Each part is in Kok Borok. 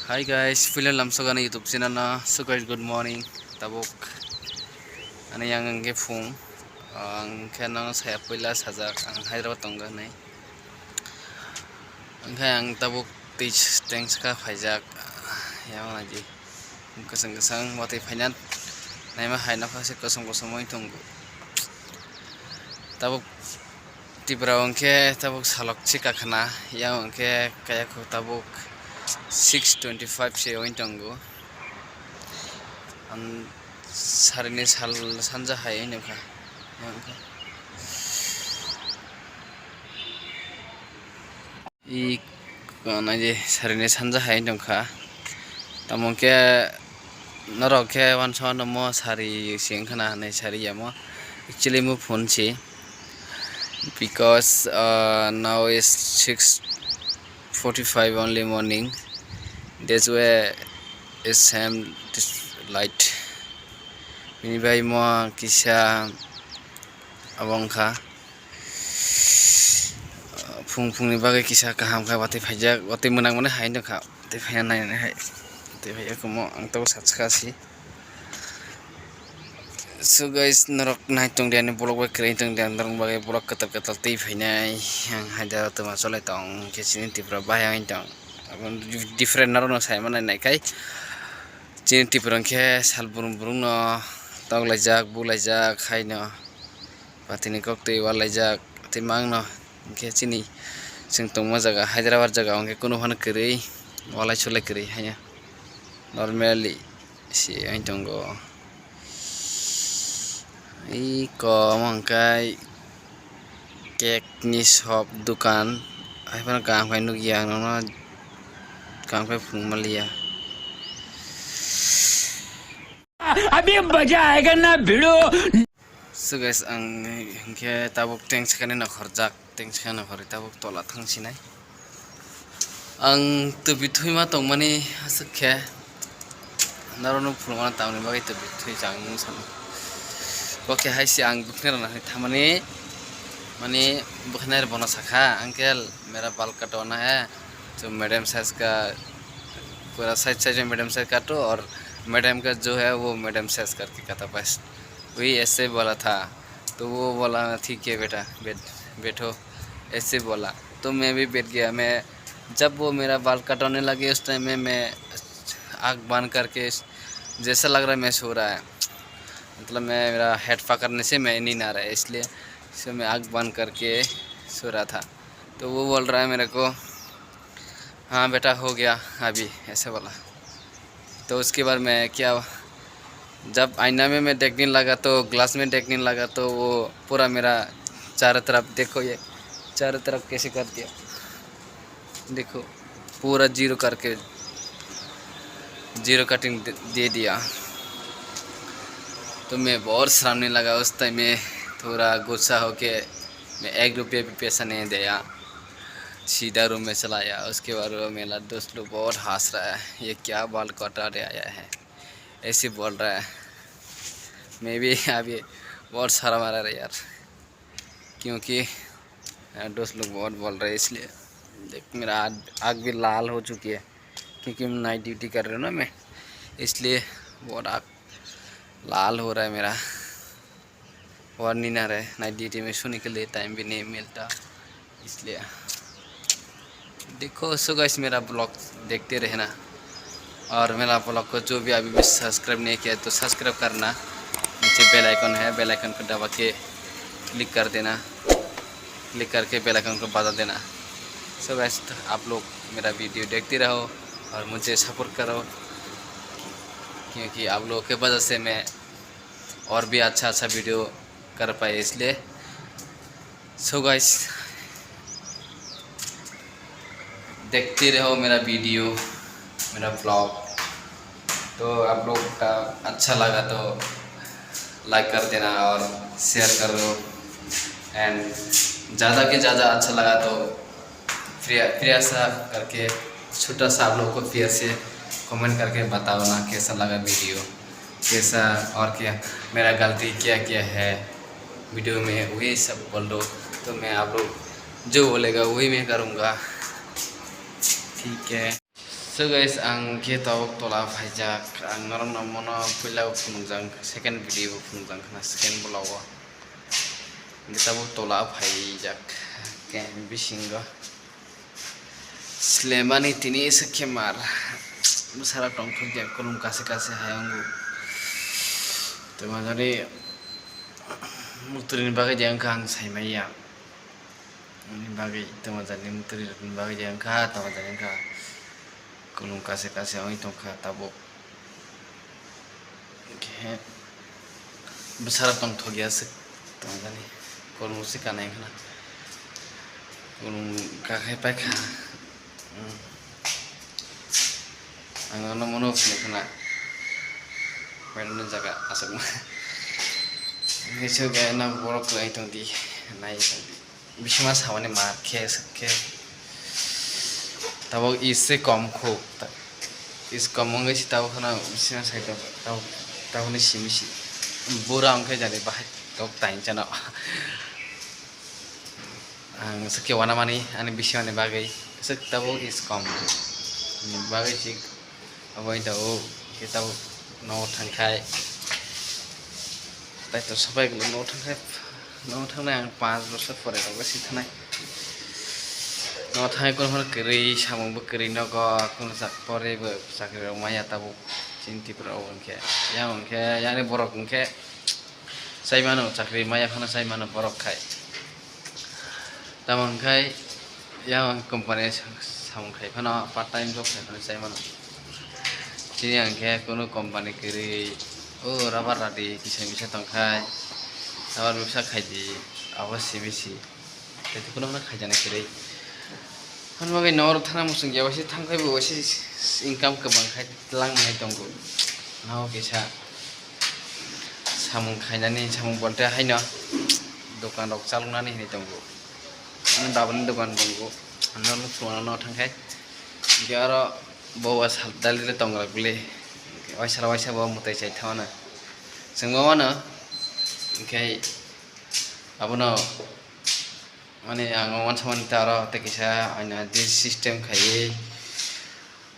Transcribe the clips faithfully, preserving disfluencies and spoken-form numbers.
Hi guys, puila lamsok ani YouTube channel no. So guys, good morning. Tabuk ani yang hwnkhe phung. Ang khe no saya puila sajak, ang Hyderabad tongo hinwi. Hwnkhe ang tabuk tei tengska phaijak. Yang naidi kwchwng kwchwng watwi phaina naima hai nokha se kosom kosom wng tongo. Tabuk Tipra hwnkhe tabuk salok chika khna, yang hwnkhe kayakho tabuk six twenty five se wng tongo. Ang sarini sal sanja hai wng tongkha, yang hwnkhe. I naidi sarini sanja hai wng tongkha. Tamo hwnkhe norok khe uansukma no mo sari se wng khna hinwi sari ya mo. Actually mo phone se. Because uh, now is six forty five only morning. That's why is same this light. Bini bai mo kisa abo wng kha. Phung phungni bagwi kisa kaham khe watwi phaijak, watwi mwnang mani hai wng kha, watwi phaiya nai nai hai, watwi phaiya kumo ang tabuk satsukha si. So guys, norok nai tong di ani vlog bai kwrwi tong di, norok bagwi vlog kwtal kwtal twi phainai. Ang hai da twma cholai tong khe chini Tripura bahai ang tong. Different norok no sai manai nai khai chini Tripura hwnkhe sal brum brum no tok laijak, bu laijak hai no. Patini kok twi wal laijak tei mangno hwnkhe chini chwng tongma jaga Hyderabad jaga hwnkhe kunu phano kwrwi walai sulai kwrwi haino normally se wng tongo. Iko omo hwnkhe cake ni shop dukan hai phano kaham khe nukya ang nono kaham khe phunuk manliya. अभी मजा आएगा ना भिड़ो। So guys, ang hwnkhe tabuk tengsikani nokhorjak, tengsikani nokhorwi tabuk tola thangsinai. Ang twbwi thwima tongmani aswk khe norokno phunukna tamni bagwi twbwi thwi chang nung sano. Bo khe hai se ang bwkhwnai rwna hinwi thamani, mani bwkhwnai bono sakha, "Uncle, mera bal katona hai, to medium size ka, pura size size medium size kato aur medium ka jo hai wo medium size karke kata bas." वही ऐसे बोला था, तो वो बोला, "ठीक है बेटा, बैठ, बैठो।" ऐसे बोला, तो मैं भी बैठ गया। मैं, जब वो मेरा बाल कटाने लगे, उस टाइम में मैं आँख बंद करके, जैसा लग रहा है मैं सो रहा है, मतलब मैं, मेरा हेड पकड़ने से मैं नींद आ रहा है, इसलिए, इसलिए मैं आँख बंद करके सो रहा था। तो वो बोल रहा है मेरे को, "हाँ बेटा, हो गया अभी," ऐसे बोला। तो उसके बाद मैं क्या, जब आईना में मैं देखने लगा तो, ग्लास में देखने लगा तो वो पूरा मेरा चारों तरफ, देखो ये, चारों तरफ कैसे कर दिया, देखो पूरा जीरो करके, जीरो कटिंग दे, दे दिया। तो मैं बहुत शर्मने लगा उस टाइम में, थोड़ा गुस्सा होके मैं एक रुपये भी पैसा नहीं दिया, सीधा रूम में चला आया। उसके बाद वो मेरा दोस्त लोग बहुत हंस रहा है, "ये क्या बाल कटा रहे आया है?" ऐसे बोल रहा है। मैं भी अभी बहुत शर्मा रहा है यार, क्योंकि यार दोस्त लोग बहुत बोल रहे हैं, इसलिए देख मेरा आग, आग भी लाल हो चुकी है, क्योंकि मैं नाइट ड्यूटी कर रहा हूँ ना मैं, इसलिए बहुत आग लाल हो रहा है मेरा। और नींद आ रहा है, नाइट ड्यूटी में सोने के लिए टाइम भी नहीं मिलता, इसलिए। देखो सो गाइस, मेरा ब्लॉग देखते रहना और मेरा ब्लॉग को जो भी अभी भी सब्सक्राइब नहीं किया तो सब्सक्राइब करना। नीचे बेल आइकन है, बेल आइकन को दबा के क्लिक कर देना, क्लिक करके बेल आइकन को बजा देना। सो गाइस, आप लोग मेरा वीडियो देखते रहो और मुझे सपोर्ट करो, क्योंकि आप लोगों के वजह से मैं और भी अच्छा अच्छा वीडियो कर पाए, इसलिए। सो गाइस, देखते रहो मेरा वीडियो, मेरा ब्लॉग। तो आप लोग का अच्छा लगा तो लाइक कर देना और शेयर कर दो, एंड ज़्यादा के ज़्यादा अच्छा लगा तो प्रिया प्रिया सा करके छोटा सा आप लोग को प्यार से कमेंट करके बताओ ना, कैसा लगा वीडियो, कैसा और क्या मेरा गलती क्या क्या है वीडियो में, वही सब बोल दो। तो मैं आप लोग जो बोलेगा वही मैं करूँगा, ठीक है। So guys, ang khe tabuk tola phaijak, ang norokno mono puila o phunukjak, second video o phunukjak khna, second vlog o. Hingkhe tabuk tola phaijak, khe bisingo slemani tini se khe mar bwsarok tongthokya, kulum kase kase hai wngo. Tei manjani muktwini bagwi de wngkha ang saimanya. Ani bagwi tongmajani muktwirokni bagwi de wngkha, tongmajani wngkha kulum kase kase wngwi tongkha tabuk. Hinkhe bwsarok tongthokya aswk tongmajani, kulum se kanai khna, kulum kakhai paikha. Hmm. Ang nono mono phunukha na. Pairani jaga aswkma. Hingke sokhe nok borok kwlai tongdi, nai tongdi. Bisingma samani mar khe, swk khe. Tabuk is se kom khuk. Is kom wngwi se tabuk kheno bisingma side o tabuk, tabukni simi si. Bura wngkhe jani bahai tok tain chano. Ang swk khe uanamani ani bisingni bagwi swk tabuk is kom ni bagwi si abo wngtao khe tabuk nogo thangkhai tei to sobai nogo thangkhai nogo thangnai ang panch bosor pore nogo si thangnai nogo thangwi kunu phano kwrwi samung bo kwrwi nogo kunu jak pore bo chakri rok maya tabuk chini Tripura o hwnkhe yang hwnkhe yani borok hwnkhe. Chai mano chakri maya phano chai mano borok khai. Tamo hwnkhai yang company samung khai phano part time job khai phano chai mano. Chini ang khe kunu company kwrwi o rubber radi kisa misa tongkhai rubber misa khaidi abo simi si. Tei kunu phano khaijaknai kwrwi. Hwnba bai norok thana muchung ya waisa thangkhai bo waisa income kwbang khai tlang nai tongo. Nao kisa samung khainani samung bolte haino dokan rok chaloknani hinwi tongo. Ani babani dokan tongo. Ano nuk phunukna no thangkhai. Hingke aro bo wa sal dali le tong rok le. Waisa waisa bo mwtai chai thana. Chwng ma wano. Hingke abono. Mane ang o uansa mani ta aro tei kisa aina je system khaiwi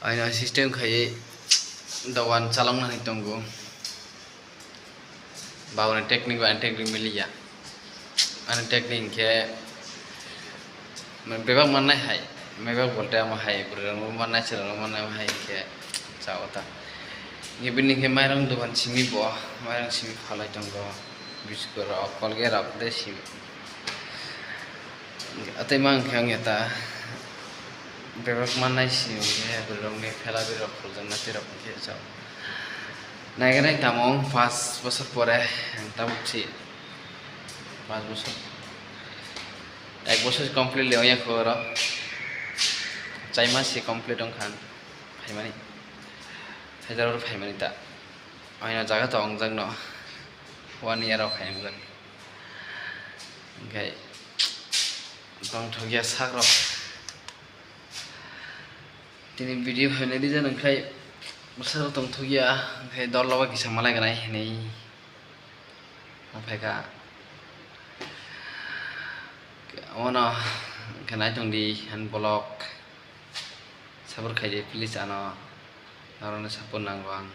aina system khaiwi dogan chaloknani tongo. Baboni technique bai ani technique miliya. Ani technique hinkhe bebak mannai hai, bebak bolte amo hai bwrwirokno mannai chwrairokno mannai hai hinkhe chao ta. Hinkhe bini hinkhe mairung dogan simi bo, mairung simi phalai tongo, biscuit rok, Colgate rok tei simi. Atwi ma hwnkhe wngya ta bebak mannai simi hwnkhe bwrwirokni phela bwrwirok khuljaknai twi rok hwnkhe chao. Naiganai tamo wng paanch bosor pore ang tabuk si paanch bosor ek bosor complete le wngya kho oro chaima si complete wngkha phaimani. Haidar oro phaimani ta. Aina jaga to wngjak no. One year o phai wngjak. Hingke tongthokya sak rok. Tini video phainai reason wngkhai bwsarok tongthokya, hingkhai dol o kisa malai gwnai hinwi. Wngphaikha. Ono hingkhe naitongdi ani vlog. Support khaidi please ano. Norokni support nango ang.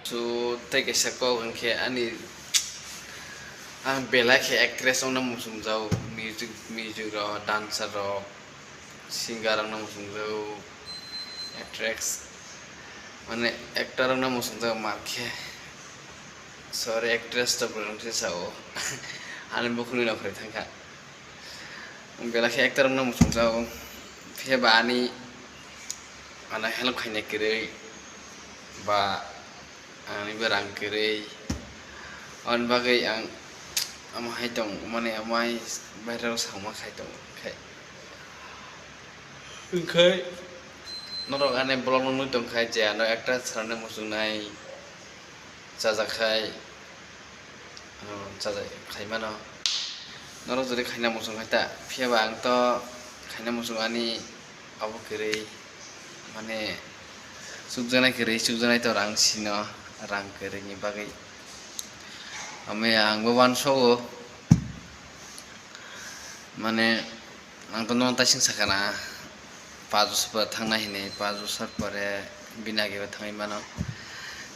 So, tei kaisa kok hwnkhe ani, ang belai khe actress wngna muchungjago, music, music rok, dancer rok, singer wngna muchungjago, actress, mane actor wngna muchungjago mar khe. Sorry, actress to bwrwngse sao, ani bukhukni nokhroi thangkha. Belai khe actor wngna muchungjago, phiya ba ani ano help khaina kwrwi ba ani bo rang kwrwi, aboni bagwi ang amo hai tong mani amo hai bairao sauma khai tong khai. Hwnkhe norok ani vlog nugwi tongkha je ano actor swrangni muchungnai. Chajakhai, ano chajak khaimano. Norok jodi khaina muchung khai ta, phiya ba ang to khaina muchung ani abo kwrwi, mane chukjaknai kwrwi, chukjaknai to rang sino, rang kwrwini bagwi. Amo ya ang bo uansogo, mane ang to nono taising sakha na. Pajo sar pore thangnai hinwi, pajo sar pore bini age bo thangwi mano.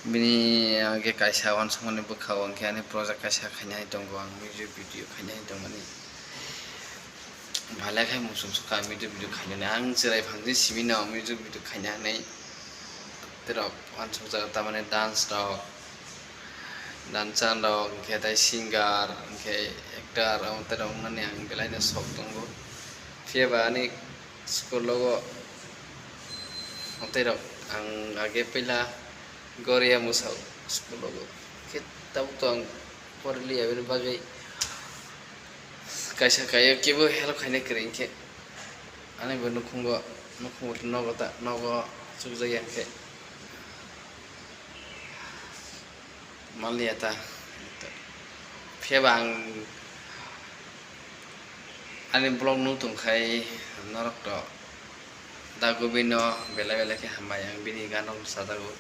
Bini age kaisa uansukmani bwkha o hwnkhe ani project kaisa khainai tongo, ang music video khainai tongmani. Belai khe muchung sukha music video khainani. Ang chwrai phangni simi no music video khaina hinwi. Terok uansukjak tamani dance rok, dancer rok, hwnkhe tei singer, hwnkhe actor, abo terok wngmani ang belai no sok tongo. Phiya ba ani school o tei rok ang age puila Goria mwsao school o khe tabuk to ang poriliya bini bagwi kaisa kaiyo kebo help khaina kwrwi hinkhe ani bo nukhungo nukhungo nogo ta nogo chukjakya hinkhe. Manliya ta. Phiya ba ang ani vlog nuk tongkhai norok to da Gobi no belai belai khe hambai, ang bini gan rok sajago.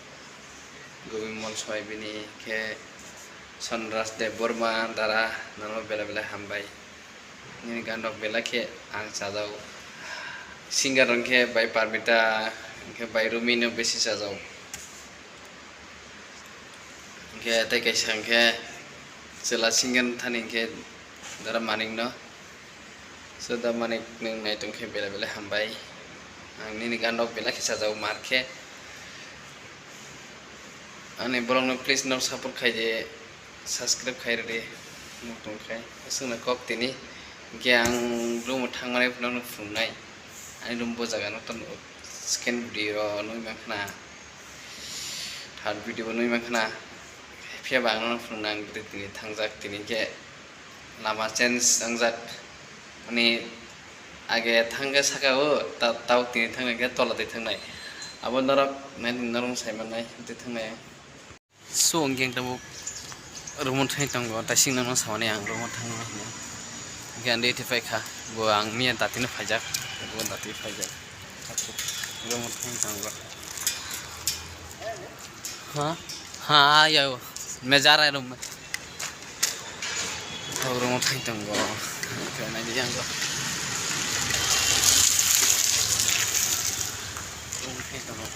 Gobi Molsoi bini khe Sonraj Debbarma dara nono belai belai hambai. Nini gan rok belai khe ang sajao. Singer rok khe bai Parmita, hwnkhe bai Rumi no besi sajao. Hwnkhe tei kaisa hwnkhe chwla singer thani hwnkhe dara Manik no. So da Manik nwng nai tong khe belai belai hambai. Ang nini gan rok belai khe sajao mar khe. Ani vlog no please no support khai di. Subscribe khai rwdi, nuk tong khai. Aswkno kok tini, hwnkhe ang room o thangmani phano nuk phunuknai. Ani room bo jaga no to nuk, second video ro nugwi mankha na, third video bo nugwi mankha na. Phiya ba ang no phunuknai, ang tini thangjak, tini hwnkhe lama change wngjak. Ani age thangkhe saka o, ta-, tabuk tini thangnai hwnkhe tola twi thangnai. Abo norok nai, norok sai mannai, twi thangnai. So, hwnkhe ang tabuk room-o thangwi tongo, taising nangno samani ang room-o thangna hinwi. Hwnkhe ang date paikha, bo ang miya datino phaijak, bo dati phaijak. Room-o thangwi tongo. Ha? Ha, ya, me ja raha hai room mein. Tabuk room-o thangwi tongo. Hwnkhe naidi yang bo. Room-o thangwi tongo.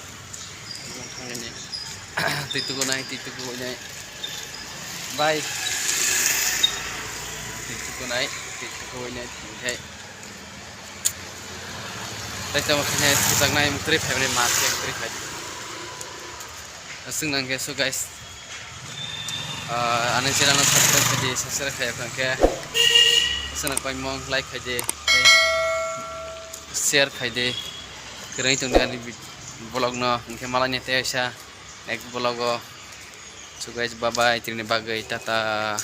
Twi tuku nai, twi tuku nai. Bye. Twi tuku nai, twi tuku nai, twi tuku nai. Tei tamo khe thajak nai, mung twi phai mani ma khe mung twi phai. Aswk nang khe, so guys, ah, ani channel no subscribe khai di, subscribe khai phang khe. Aswk nang paimong like khai di, share khai di. Kwrwngwi tong di ani vlog no, hwnkhe malai ni tei sa. Next vlog o. So guys, bye bye, tini bagwi tata.